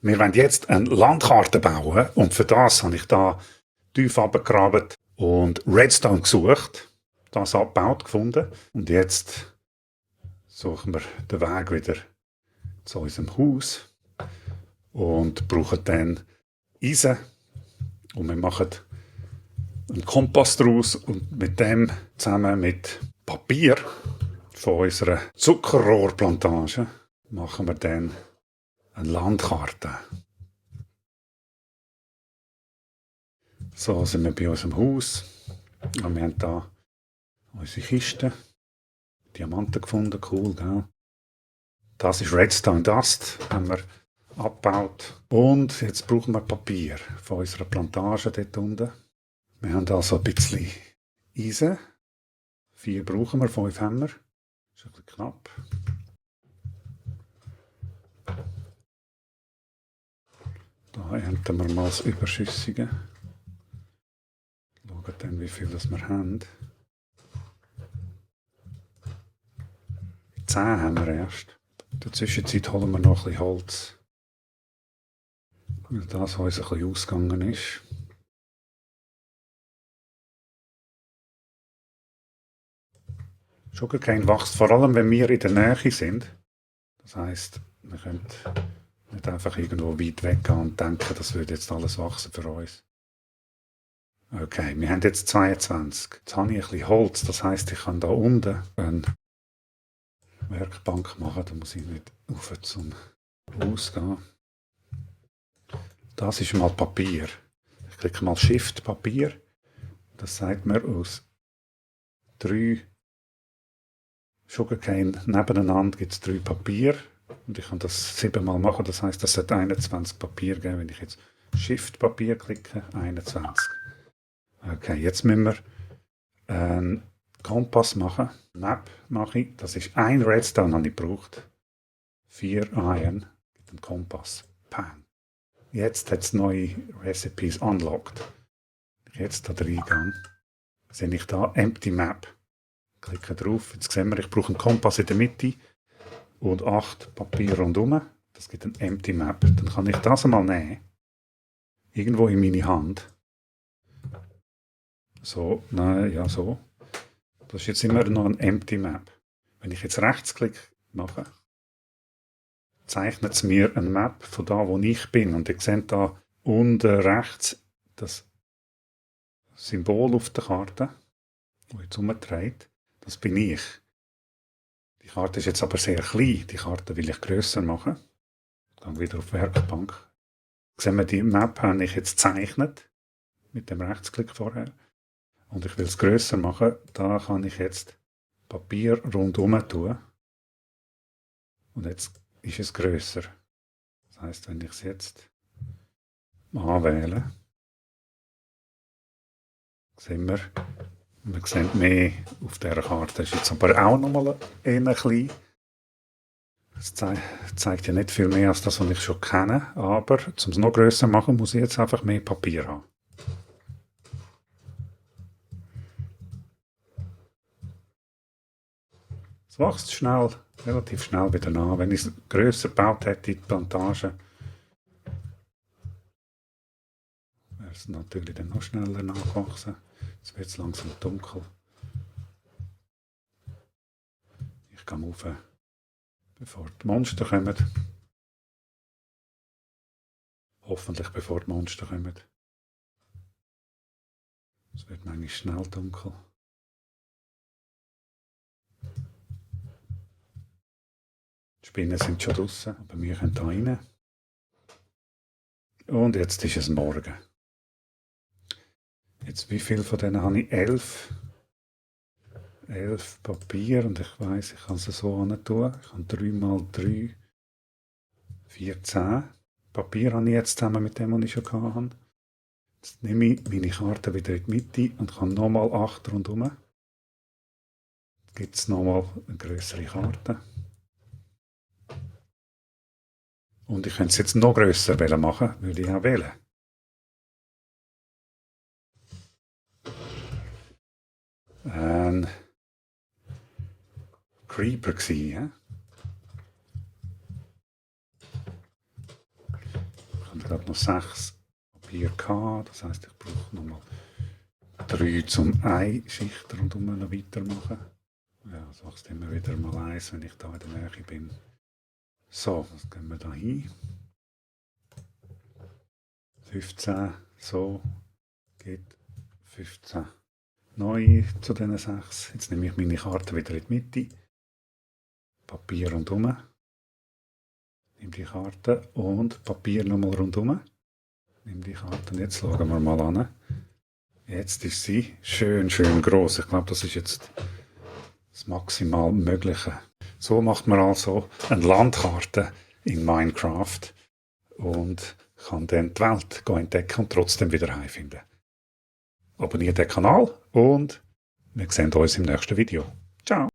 Wir wollen jetzt eine Landkarte bauen und für das habe ich da tief abgegraben und Redstone gesucht, das abgebaut gefunden und jetzt suchen wir den Weg wieder zu unserem Haus und brauchen dann Eisen und wir machen einen Kompass daraus und mit dem zusammen mit Papier von unserer Zuckerrohrplantage machen wir dann eine Landkarte. So sind wir bei unserem Haus und wir haben hier unsere Kiste, Diamanten gefunden, cool, gell? Das ist Redstone Dust, haben wir abgebaut. Und jetzt brauchen wir Papier von unserer Plantage dort unten. Wir haben also ein bisschen Eisen. 4 brauchen wir, 5 haben wir. Ist ein bisschen knapp. Da ernten wir mal das Überschüssige. Schauen dann, wie viel das wir haben. 10 haben wir erst. In der Zwischenzeit holen wir noch ein bisschen Holz. Weil das uns ein bisschen ausgegangen ist. Sugarcane wächst vor allem, wenn wir in der Nähe sind. Das heisst, wir können nicht einfach irgendwo weit weggehen und denken, das würde jetzt alles wachsen für uns. Okay, wir haben jetzt 22. Jetzt habe ich ein bisschen Holz, das heisst, ich kann da unten eine Werkbank machen, da muss ich nicht rauf zum Haus gehen. Das ist mal Papier. Ich klicke mal Shift Papier. Das sagt mir aus 3 Sugarcane nebeneinander gibt es 3 Papier. Und ich kann das 7 Mal machen, das heisst, das sollte 21 Papier geben. Wenn ich jetzt Shift Papier klicke, 21. Okay, jetzt müssen wir einen Kompass machen. Map mache ich. Das ist ein Redstone, den ich gebraucht. 4 Iron. Gibt einen Kompass. Pam. Jetzt hat es neue Recipes unlocked. Wenn ich jetzt da reingehe, sehe ich da Empty Map. Klicke drauf. Jetzt sehen wir, ich brauche einen Kompass in der Mitte und 8 Papier rundherum. Das gibt ein Empty Map. Dann kann ich das einmal nehmen. Irgendwo in meine Hand. So, nein, ja, so. Das ist jetzt immer noch ein Empty Map. Wenn ich jetzt Rechtsklick mache, zeichnet es mir eine Map von da, wo ich bin. Und ihr seht da unten rechts das Symbol auf der Karte, das jetzt umdreht. Das bin ich. Die Karte ist jetzt aber sehr klein. Die Karte will ich grösser machen. Dann wieder auf Werkbank. Sehen wir, die Map habe ich jetzt gezeichnet. Mit dem Rechtsklick vorher. Und ich will es grösser machen. Da kann ich jetzt Papier rundherum tun. Und jetzt ist es grösser. Das heisst, wenn ich es jetzt anwähle, sehen wir sehen mehr auf dieser Karte. Das ist jetzt aber auch nochmal eher klein. Das zeigt ja nicht viel mehr als das, was ich schon kenne. Aber um es noch grösser zu machen, muss ich jetzt einfach mehr Papier haben. Es wächst schnell, relativ schnell wieder nach. Wenn ich es grösser gebaut hätte, die Plantage, wäre es natürlich dann noch schneller nachwachsen. Jetzt wird es langsam dunkel. Ich gehe rauf, bevor die Monster kommen. Hoffentlich bevor die Monster kommen. Es wird manchmal schnell dunkel. Die Spinnen sind schon draußen, aber wir können da rein. Und jetzt ist es morgen. Jetzt, wie viel von denen habe ich? 11. 11 Papier und ich weiss, ich kann es so hin tun. Ich habe 3 mal 3, 14. Papier habe ich jetzt zusammen mit dem, was ich schon hatte. Jetzt nehme ich meine Karte wieder in die Mitte und kann nochmal 8 rundherum. Jetzt gibt es nochmal eine grössere Karte. Und ich könnte es jetzt noch grösser machen, würde ich auch wählen. Ein Creeper gsi, ja? Ich glaube noch 6 Papier gehabt. Das heisst, ich brauche nochmal 3 zum eine Schicht rundum noch weitermachen. Ja, so machst du immer wieder mal eins, wenn ich da in der Nähe bin. So, was gehen wir da hin? 15, so, geht 15. Neu zu diesen 6. Jetzt nehme ich meine Karte wieder in die Mitte. Papier rundum. Nimm die Karte und Papier nochmal rundum. Nimm die Karte und jetzt schauen wir mal an. Jetzt ist sie schön, schön groß. Ich glaube, das ist jetzt das maximal Mögliche. So macht man also eine Landkarte in Minecraft und kann dann die Welt entdecken und trotzdem wieder heimfinden. Abonniert den Kanal und wir sehen uns im nächsten Video. Ciao!